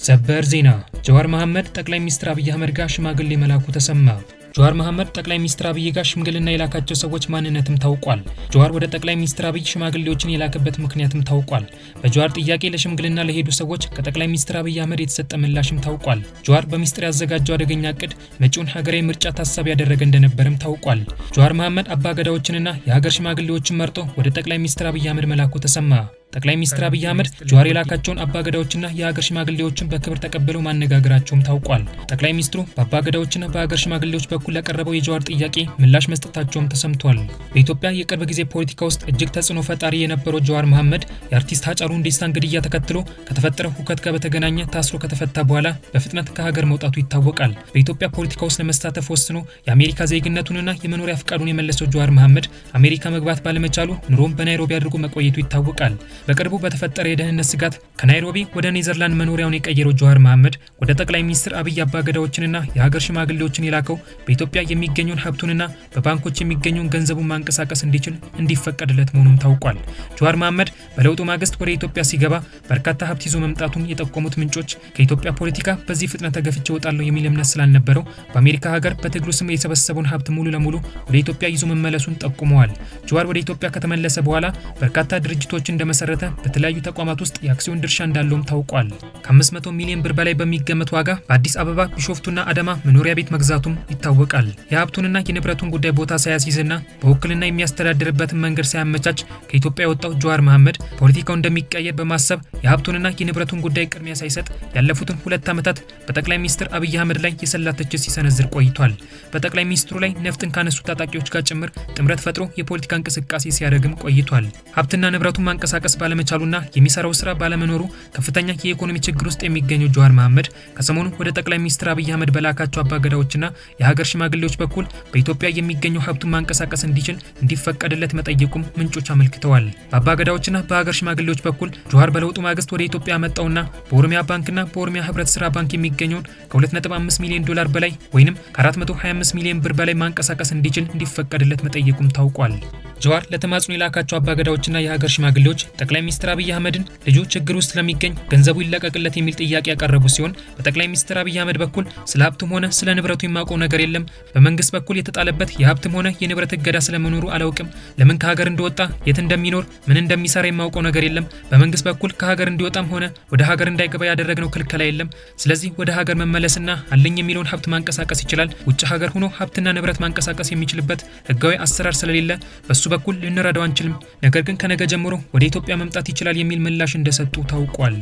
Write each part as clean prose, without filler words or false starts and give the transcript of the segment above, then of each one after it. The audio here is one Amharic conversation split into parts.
ሰበር ዜና! ጀዋር መሐመድ ጠቅላይ ሚኒስትር አብይ አህመድ ጋር ሽማግሌ መላኩ ተሰማ። ጀዋር መሐመድ ጠቅላይ ሚኒስትር አብይ ጋር ሽምግልና የላካቸው ሰዎች ማንነትም ታውቋል። ጀዋር ወደ ጠቅላይ ሚኒስትር አብይ ሽማግሌዎችን የላከበት ምክንያትም ታውቋል። በጀዋር ጥያቄ ለሽምግልና ለሄዱ ሰዎች ከጠቅላይ ሚኒስትር አብይ አህመድ የተሰጠ ምላሽም ታውቋል። ጀዋር በሚስጥር ያዘጋጀው አደገኛ እቅድ መጪውን ሀገራዊ ምርጫ ታሳቢ ያደረገ እንደነበርም ታውቋል። ጀዋር መሐመድ አባገዳዎችንና የሀገር ሽማግሌዎችን መርጦ ወደ ጠቅላይ ሚኒስትር አብይ አህመድ መላኩ ተሰማ። ጠቅላይ ሚኒስትር አብይ አህመድ ጀዋር የላካቸውን አባገዳዎችና የሀገር ሽማግሌዎችን በክብር ተቀብለው ማነጋገራቸውም ታውቋል። ጠቅላይ ሚኒስትሩ በአባገዳዎችና በሀገር ሽማግሌዎች በኩል ለቀረበው የጀዋር ጥያቄ ምላሽ መስጠታቸውም ተሰምቷል። በኢትዮጵያ የቅርብ ጊዜ ፖለቲካ ውስጥ እጅግ ተጽዕኖ ፈጣሪ የነበረው ጀዋር መሐመድ የአርቲስት ሃጫሉ ሁንዴሳን ግድያ ተከትሎ ከተፈጠረው ሁከት ጋር በተገናኘ ታስሮ ከተፈታ በኋላ በፍጥነት ከሀገር መውጣቱ ይታወቃል። በኢትዮጵያ ፖለቲካ ውስጥ ለመሳተፍ ወስኖ የአሜሪካ ዜግነቱንና የመኖሪያ ፍቃዱን የመለሰው ጀዋር መሐመድ አሜሪካ መግባት ባለመቻሉ ኑሮን በናይሮቢ አድርጎ መቆየቱ ይታወቃል። በቅርቡ በተፈጠረ የደህንነት ስጋት ከናይሮቢ ወደ ኔዘርላንድ መኖሪያውን የቀየረው ጀዋር መሐመድ ወደ ጠቅላይ ሚኒስትር አብይ አባገዳዎችንና የሀገር ሽማግሌዎችን የላከው በኢትዮጵያ የሚገኘውን ሀብቱንና በባንኮች የሚገኘውን ገንዘቡን ማንቀሳቀስ እንዲችል እንዲፈቀድለት መሆኑም ታውቋል። ጀዋር መሐመድ በለውጡ ማግስት ወደ ኢትዮጵያ ሲገባ በርካታ ሀብት ይዞ መምጣቱን የጠቆሙት ምንጮች ከኢትዮጵያ ፖለቲካ በዚህ ፍጥነት ተገፍቼ እወጣለሁ የሚል እምነት ስላልነበረው በአሜሪካ ሀገር በትግሉ ስም የሰበሰበውን ሀብት ሙሉ ለሙሉ ወደ ኢትዮጵያ ይዞ መመለሱን ጠቁመዋል። ጀዋር ወደ ኢትዮጵያ ከተመለሰ በኋላ በርካታ ድርጅቶችን እንደመሰረተ በተለያዩ ተቋማት ውስጥ የአክሲዮን ድርሻ እንዳለውም ታውቋል። ከ500 ሚሊዮን ብር በላይ በሚገመት ዋጋ በአዲስ አበባ፣ ቢሾፍቱና አዳማ መኖሪያ ቤት መግዛቱም ይታወቃል። የሀብቱንና የንብረቱን ጉዳይ ቦታ ሳያስይዝና በውክልና የሚያስተዳድርበትን መንገድ ሳያመቻች ከኢትዮጵያ የወጣው ጀዋር መሐመድ ፖለቲካው እንደሚቀየር በማሰብ የሀብቱንና የንብረቱን ጉዳይ ቅድሚያ ሳይሰጥ ያለፉትን 2 ዓመታት በጠቅላይ ሚኒስትር አብይ አህመድ ላይ የሰላ ትችት ሲሰነዝር ቆይቷል። በጠቅላይ ሚኒስትሩ ላይ ነፍጥን ካነሱ ታጣቂዎች ጋር ጭምር ጥምረት ፈጥሮ የፖለቲካ እንቅስቃሴ ሲያደርግም ቆይቷል። ሀብትና ንብረቱን ማንቀሳቀስ ባለመቻሉና የሚሰራው ስራ ባለመኖሩ ከፍተኛ የኢኮኖሚ ችግር ውስጥ የሚገኘው ጀዋር መሐመድ ከሰሞኑ ወደ ጠቅላይ ሚኒስትር አብይ አህመድ በላካቸው አባገዳዎችና የሀገር ሽማግሌዎች በኩል በኢትዮጵያ የሚገኘው ሀብቱን ማንቀሳቀስ እንዲችል እንዲፈቀድለት መጠየቁም ምንጮች አመልክተዋል። በአባገዳዎችና በሀገር ሽማግሌዎች በኩል ጀዋር በለውጡ ማግስት ወደ ኢትዮጵያ ያመጣውና በኦሮሚያ ባንክና በኦሮሚያ ህብረት ስራ ባንክ የሚገኘውን ከ2.5 ሚሊዮን ዶላር በላይ ወይንም ከ425 ሚሊዮን ብር በላይ ማንቀሳቀስ እንዲችል እንዲፈቀድለት መጠየቁም ታውቋል። ጀዋር ለተማጽኖ የላካቸው አባገዳዎችና የሀገር ሽማግሌዎች ጠቅላይ ሚኒስትር አብይ አህመድን ልጁ ችግር ውስጥ ስለሚገኝ ገንዘቡ ይለቀቅለት የሚል ጥያቄ ያቀረቡ ሲሆን በጠቅላይ ሚኒስትር አብይ አህመድ በኩል ስለ ሀብቱም ሆነ ስለ ንብረቱ የማውቀው ነገር የለም፣ በመንግስት በኩል የተጣለበት የሀብትም ሆነ የንብረት እገዳ ስለመኖሩ አላውቅም፣ ለምን ከሀገር እንደወጣ፣ የት እንደሚኖር፣ ምን እንደሚሰራ የማውቀው ነገር የለም፣ በመንግስት በኩል ከሀገር እንዲወጣም ሆነ ወደ ሀገር እንዳይገባ ያደረግነው ክልከላ የለም። ስለዚህ ወደ ሀገር መመለስና አለኝ የሚለውን ሀብት ማንቀሳቀስ ይችላል። ውጭ ሀገር ሆኖ ሀብትና ንብረት ማንቀሳቀስ የሚችልበት ህጋዊ አሰራር ስለሌለ በሱ በኩል ልንረዳው አንችልም። ነገር ግን ከነገ ጀምሮ ወደ ኢትዮጵያ መምጣት ይችላል የሚል ምላሽ እንደሰጡ ታውቋል።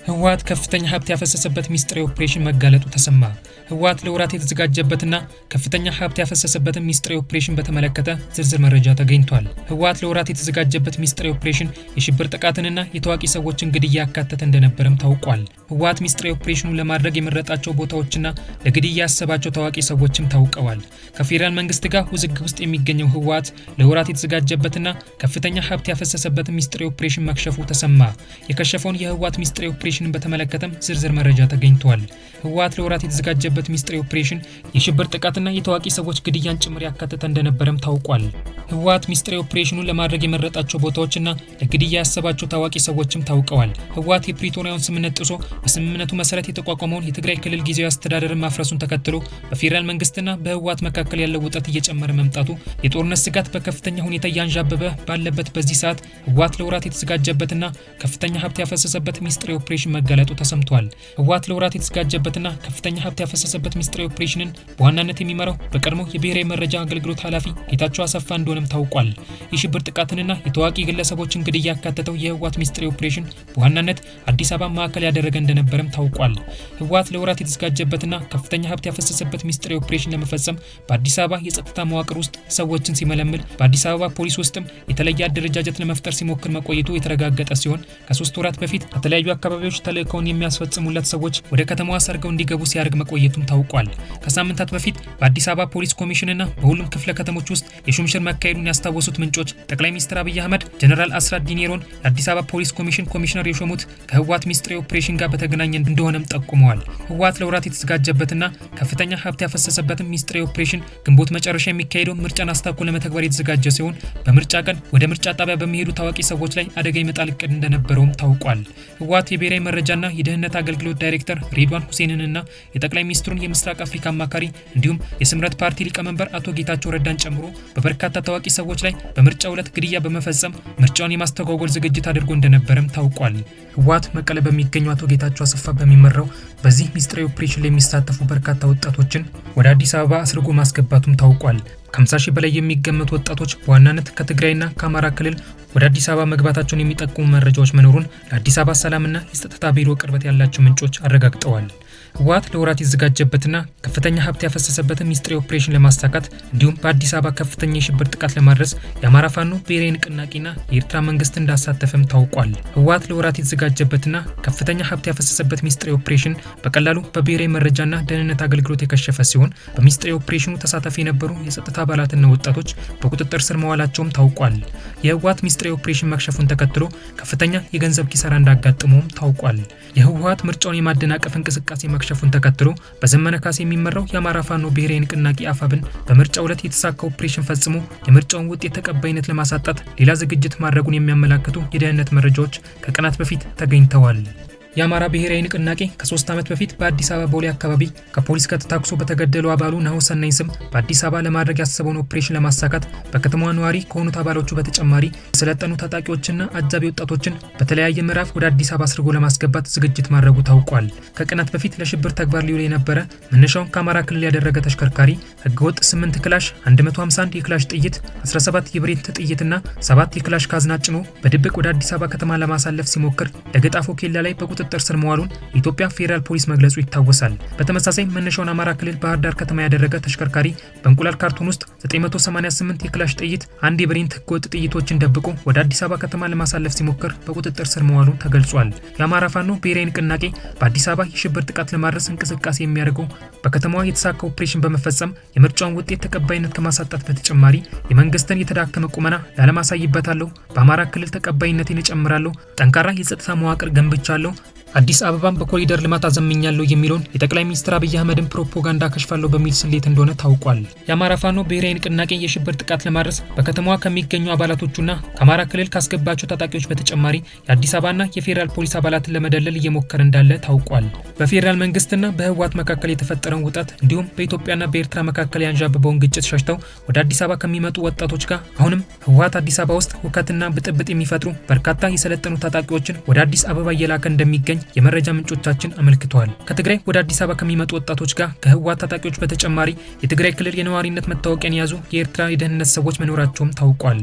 ህወሓት ከፍተኛ ሀብት ያፈሰሰበት ሚስጥራዊ ኦፕሬሽን መጋለጡ ተሰማ። ህወሓት ለወራት የተዘጋጀበትና ከፍተኛ ሀብት ያፈሰሰበትን ሚስጥራዊ ኦፕሬሽን በተመለከተ ዝርዝር መረጃ ተገኝቷል። ህወሓት ለወራት የተዘጋጀበት ሚስጥራዊ ኦፕሬሽን የሽብር ጥቃትንና የታዋቂ ሰዎችን ግድያ ያካተተ እንደነበረም ታውቋል። ህወሓት ሚስጥራዊ ኦፕሬሽኑን ለማድረግ የመረጣቸው ቦታዎችና ለግድያ ያሰባቸው ታዋቂ ሰዎችም ታውቀዋል። ከፌዴራል መንግስት ጋር ውዝግብ ውስጥ የሚገኘው ህወሓት ለወራት የተዘጋጀበትና ከፍተኛ ሀብት ያፈሰሰበትን ሚስጥራዊ ኦፕሬሽን መክሸፉ ተሰማ። የከሸፈውን የህወሓት ሚስጥራዊ ኦፕሬሽን በተመለከተም ዝርዝር መረጃ ተገኝቷል። ህወሓት ለወራት የተዘጋጀበት ሚስጥራዊ ኦፕሬሽን የሽብር ጥቃትና የታዋቂ ሰዎች ግድያን ጭምር ያካተተ እንደነበረም ታውቋል። ህወሓት ሚስጥራዊ ኦፕሬሽኑን ለማድረግ የመረጣቸው ቦታዎችና ለግድያ ያሰባቸው ታዋቂ ሰዎችም ታውቀዋል። ህወሓት የፕሪቶሪያውን ስምምነት ጥሶ በስምምነቱ መሰረት የተቋቋመውን የትግራይ ክልል ጊዜያዊ አስተዳደርን ማፍረሱን ተከትሎ በፌዴራል መንግስትና በህወሓት መካከል ያለው ውጥረት እየጨመረ መምጣቱ የጦርነት ስጋት በከፍተኛ ሁኔታ እያንዣበበ ባለበት በዚህ ሰዓት ህወሓት ለወራት የተዘጋጀበትና ከፍተኛ ሀብት ያፈሰሰበት ሚስጥራዊ ኦፕሬሽን መጋለጡ ተሰምቷል። ህወሓት ለወራት የተዘጋጀበትና ከፍተኛ ሀብት ያፈሰሰበት ሚስጥራዊ ኦፕሬሽንን በዋናነት የሚመራው በቀድሞ የብሔራዊ መረጃ አገልግሎት ኃላፊ ጌታቸው አሰፋ እንደሆነም ታውቋል። የሽብር ጥቃትንና የታዋቂ ግለሰቦችን ግድያ ያካተተው የህወሓት ሚስጥራዊ ኦፕሬሽን በዋናነት አዲስ አበባ ማዕከል ያደረገ እንደነበረም ታውቋል። ህወሓት ለወራት የተዘጋጀበትና ከፍተኛ ሀብት ያፈሰሰበት ሚስጥራዊ ኦፕሬሽን ለመፈጸም በአዲስ አበባ የጸጥታ መዋቅር ውስጥ ሰዎችን ሲመለምል፣ በአዲስ አበባ ፖሊስ ውስጥም የተለየ አደረጃጀት ለመፍጠር ሲሞክር መቆየቱ የተረጋገጠ ሲሆን ከ3 ወራት በፊት ከተለያዩ አካባቢዎች ተልእኮውን የሚያስፈጽሙለት ሰዎች ወደ ከተማዋ ሰርገው እንዲገቡ ሲያደርግ መቆየቱም ታውቋል። ከሳምንታት በፊት በአዲስ አበባ ፖሊስ ኮሚሽንና በሁሉም ክፍለ ከተሞች ውስጥ የሹምሽር መካሄዱን ያስታወሱት ምንጮች ጠቅላይ ሚኒስትር አብይ አህመድ ጀነራል አስራት ዲኔሮን የአዲስ አበባ ፖሊስ ኮሚሽን ኮሚሽነር የሾሙት ከህወሓት ሚስጥራዊ ኦፕሬሽን ጋር በተገናኘ እንደሆነም ጠቁመዋል። ህወሓት ለወራት የተዘጋጀበትና ከፍተኛ ሀብት ያፈሰሰበትን ሚስጥራዊ ኦፕሬሽን ግንቦት መጨረሻ የሚካሄደው ምርጫን አስታኮ ለመተግበር የተዘጋጀ ሲሆን በምርጫ ቀን ወደ ምርጫ ጣቢያ በሚሄዱ ታዋቂ ሰዎች ላይ አደጋ የመጣል እቅድ እንደነበረውም ታውቋል። ህወሓት የብሔራዊ መረጃና የደህንነት አገልግሎት ዳይሬክተር ሬድዋን ሁሴንንና የጠቅላይ ሚኒስትሩን የምስራቅ አፍሪካ አማካሪ እንዲሁም የስምረት ፓርቲ ሊቀመንበር አቶ ጌታቸው ረዳን ጨምሮ በበርካታ ታዋቂ ሰዎች ላይ በምርጫው ዕለት ግድያ በመፈጸም ምርጫውን የማስተጓጎል ዝግጅት አድርጎ እንደነበረም ታውቋል። ህወሓት መቀለ በሚገኘው አቶ ጌታቸው አሰፋ በሚመራው በዚህ ሚስጥራዊ ኦፕሬሽን ላይ የሚሳተፉ በርካታ ወጣቶችን ወደ አዲስ አበባ አስርጎ ማስገባቱም ታውቋል። ከ50 ሺህ በላይ የሚገመቱ ወጣቶች በዋናነት ከትግራይና ከአማራ ክልል ወደ አዲስ አበባ መግባታቸውን የሚጠቁሙ መረጃዎች መኖሩን ለአዲስ አበባ ሰላምና የጸጥታ ቢሮ ቅርበት ያላቸው ምንጮች አረጋግጠዋል። ህወሓት ለወራት የተዘጋጀበትና ከፍተኛ ሀብት ያፈሰሰበትን ሚስጥራዊ ኦፕሬሽን ለማሳካት እንዲሁም በአዲስ አበባ ከፍተኛ የሽብር ጥቃት ለማድረስ የአማራ ፋኖ ብሔራዊ ንቅናቄና የኤርትራ መንግስት እንዳሳተፈም ታውቋል። ህወሓት ለወራት የተዘጋጀበትና ከፍተኛ ሀብት ያፈሰሰበት ሚስጥራዊ ኦፕሬሽን በቀላሉ በብሔራዊ መረጃና ደህንነት አገልግሎት የከሸፈ ሲሆን በሚስጥራዊ ኦፕሬሽኑ ተሳታፊ የነበሩ የጸጥታ አባላትና ወጣቶች በቁጥጥር ስር መዋላቸውም ታውቋል። የህወሓት ሚስጥራዊ ኦፕሬሽን መክሸፉን ተከትሎ ከፍተኛ የገንዘብ ኪሳራ እንዳጋጠመውም ታውቋል። የህወሓት ምርጫውን የማደናቀፍ እንቅስቃሴ መክሸፉን ተከትሎ በዘመነ ካሴ የሚመራው የአማራ ፋኖ ብሔራዊ ንቅናቄ አፋብን በምርጫው ዕለት የተሳካ ኦፕሬሽን ፈጽሞ የምርጫውን ውጤት ተቀባይነት ለማሳጣት ሌላ ዝግጅት ማድረጉን የሚያመላክቱ የደህንነት መረጃዎች ከቀናት በፊት ተገኝተዋል። የአማራ ብሔራዊ ንቅናቄ ከ3 ዓመት በፊት በአዲስ አበባ ቦሌ አካባቢ ከፖሊስ ጋር ተታኩሶ በተገደለው አባሉ ናሁሰናይ ስም በአዲስ አበባ ለማድረግ ያሰበውን ኦፕሬሽን ለማሳካት በከተማዋ ነዋሪ ከሆኑት አባሎቹ በተጨማሪ የሰለጠኑ ታጣቂዎችና አጃቢ ወጣቶችን በተለያየ ምዕራፍ ወደ አዲስ አበባ አስርጎ ለማስገባት ዝግጅት ማድረጉ ታውቋል። ከቀናት በፊት ለሽብር ተግባር ሊውል የነበረ መነሻውን ከአማራ ክልል ያደረገ ተሽከርካሪ ህገወጥ 8 ክላሽ፣ 151 የክላሽ ጥይት፣ 17 የብሬን ጥይትና 7 የክላሽ ካዝና ጭኖ በድብቅ ወደ አዲስ አበባ ከተማ ለማሳለፍ ሲሞክር ለገጣፎ ኬላ ላይ በቁጥጥር ስር መዋሉን የኢትዮጵያ ፌዴራል ፖሊስ መግለጹ ይታወሳል። በተመሳሳይ መነሻውን አማራ ክልል ባህር ዳር ከተማ ያደረገ ተሽከርካሪ በእንቁላል ካርቶን ውስጥ 988 የክላሽ ጥይት፣ አንድ የብሬን ህገወጥ ጥይቶችን ደብቆ ወደ አዲስ አበባ ከተማ ለማሳለፍ ሲሞክር በቁጥጥር ስር መዋሉን ተገልጿል። የአማራ ፋኖ ብሔራዊ ንቅናቄ በአዲስ አበባ የሽብር ጥቃት ለማድረስ እንቅስቃሴ የሚያደርገው በከተማዋ የተሳካ ኦፕሬሽን በመፈጸም የምርጫውን ውጤት ተቀባይነት ከማሳጣት በተጨማሪ የመንግስትን የተዳከመ ቁመና ለዓለም አሳይበታለሁ፣ በአማራ ክልል ተቀባይነቴን እጨምራለሁ፣ ጠንካራ የጸጥታ መዋቅር ገንብቻለሁ፣ አዲስ አበባን በኮሪደር ልማት አዘምኛለሁ የሚለውን የጠቅላይ ሚኒስትር አብይ አህመድን ፕሮፓጋንዳ ከሽፋለሁ በሚል ስሌት እንደሆነ ታውቋል። የአማራ ፋኖ ብሔራዊ ንቅናቄ የሽብር ጥቃት ለማድረስ በከተማዋ ከሚገኙ አባላቶቹና ከአማራ ክልል ካስገባቸው ታጣቂዎች በተጨማሪ የአዲስ አበባና የፌዴራል ፖሊስ አባላትን ለመደለል እየሞከረ እንዳለ ታውቋል። በፌዴራል መንግስትና በህወሓት መካከል የተፈጠረውን ውጥረት እንዲሁም በኢትዮጵያና በኤርትራ መካከል ያንዣበበውን ግጭት ሸሽተው ወደ አዲስ አበባ ከሚመጡ ወጣቶች ጋር አሁንም ህወሓት አዲስ አበባ ውስጥ ሁከትና ብጥብጥ የሚፈጥሩ በርካታ የሰለጠኑ ታጣቂዎችን ወደ አዲስ አበባ እየላከ እንደሚገኝ የመረጃ ምንጮቻችን አመልክተዋል። ከትግራይ ወደ አዲስ አበባ ከሚመጡ ወጣቶች ጋር ከህወሓት ታጣቂዎች በተጨማሪ የትግራይ ክልል የነዋሪነት መታወቂያን የያዙ የኤርትራ የደህንነት ሰዎች መኖራቸውም ታውቋል።